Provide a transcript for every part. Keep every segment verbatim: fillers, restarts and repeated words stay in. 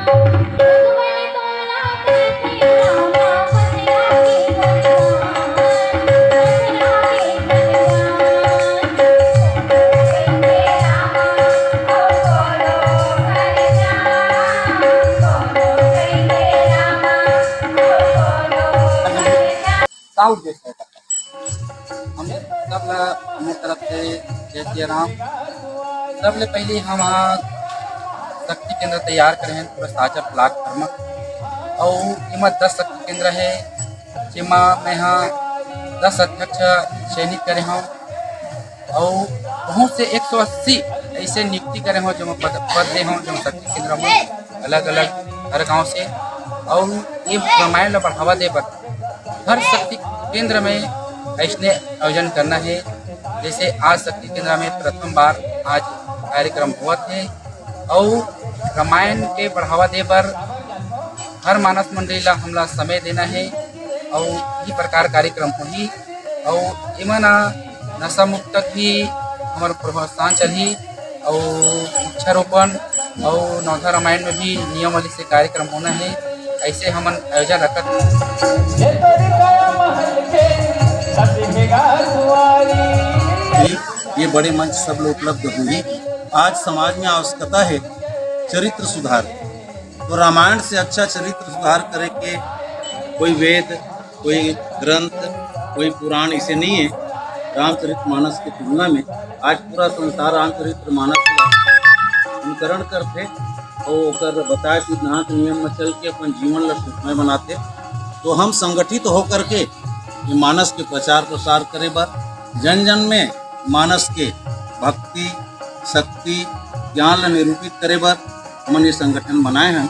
का उद्देश्य है? हम सब ला अपने तरफ से जय सिया राम। सबले पहले हम ह शक्ति केंद्र तैयार करे हन पूरा साचर प्लेटफॉर्म, अउ एमा दस शक्ति केंद्र हे, जेमा मैं ह दस अध्यक्ष चयनित करे हव, अउ बहुत से एक सौ अस्सी ऐसे नियुक्ति करे हव, जेमा पद, पद दे हव, जेमा शक्ति केंद्र में अलग-अलग हर गांव से, अउ ये रामायण ला बढ़ावा दे बर हर शक्ति केंद्र में ऐसने आयोजन करना है। जैसे आज शक्ति केंद्र में प्रथम बार आज कार्यक्रम होवत है, अउ रामायण के बढ़ावा दे बर हर मानस मंडली ला हमला समय देना है, अउ इही प्रकार कार्यक्रम होही। अउ एमन नशा मुक्त भी हमर प्रभाव स्थान चलही, अउ वृक्षारोपण अउ नवधा रामायण में भी नियम वाली से कार्यक्रम होना है, ऐसे हमन आयोजन रखत हन। ये, ये बड़े मंच सब लोग उपलब्ध होही। आज समाज में आवश्यकता है चरित्र सुधार। तो रामायण से अच्छा चरित्र सुधार करे के कोई वेद, कोई ग्रंथ, कोई पुराण इसे नहीं है। रामचरित मानस के तुलना में आज पूरा संसार रामचरित मानस का अनुकरण करथे अउ ओकर बताए सिद्धांत नियम में चल के अपन जीवन ला सुखमय बनाथे। तो हम संगठित होकर के ये मानस के प्रचार प्रसार करे बर, जन जन में मानस के भक्ति, शक्ति, ज्ञान ला निरूपित करे बर हमन ये संगठन बनाए हन।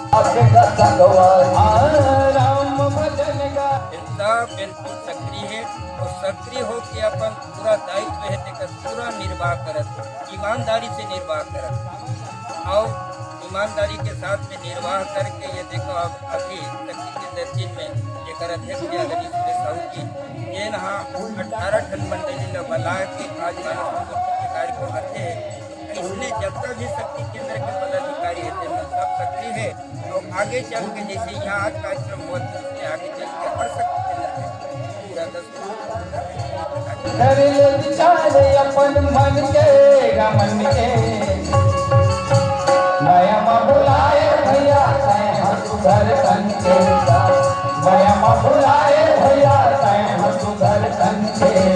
बिल्कुल सक्रिय हे अउ सक्रिय होके अपन पूरा दायित्व हे तेकर पूरा निर्वाह करत हे, ईमानदारी से निर्वाह करत हे। अउ ईमानदारी के साथ में निर्वाह करके ये देखो, अब अभी शक्ति केंद्र तीन में एकर अध्यक्ष भी आदरणीय सुरेश साहू जी, जेन ह अठारह ठन मंडली ल बला के आज मानव संगोष्ठी के कार्यक्रम रखे हे। इसने जतका भी शक्ति केंद्र के पदाधिकारी हे, तेमन सब सक्रिय हे। अउ आगे चल के जैसे यहाँ आज कार्यक्रम होवत हे, उससे आगे चल के हर शक्ति केंद्र में पूरा दस कर ले विचार अपन मन के, रमन के। मया म बुलाए भैया, तैं ह सुघर तन के। मया म बुलाए भैया, तैं ह सुघर तन के।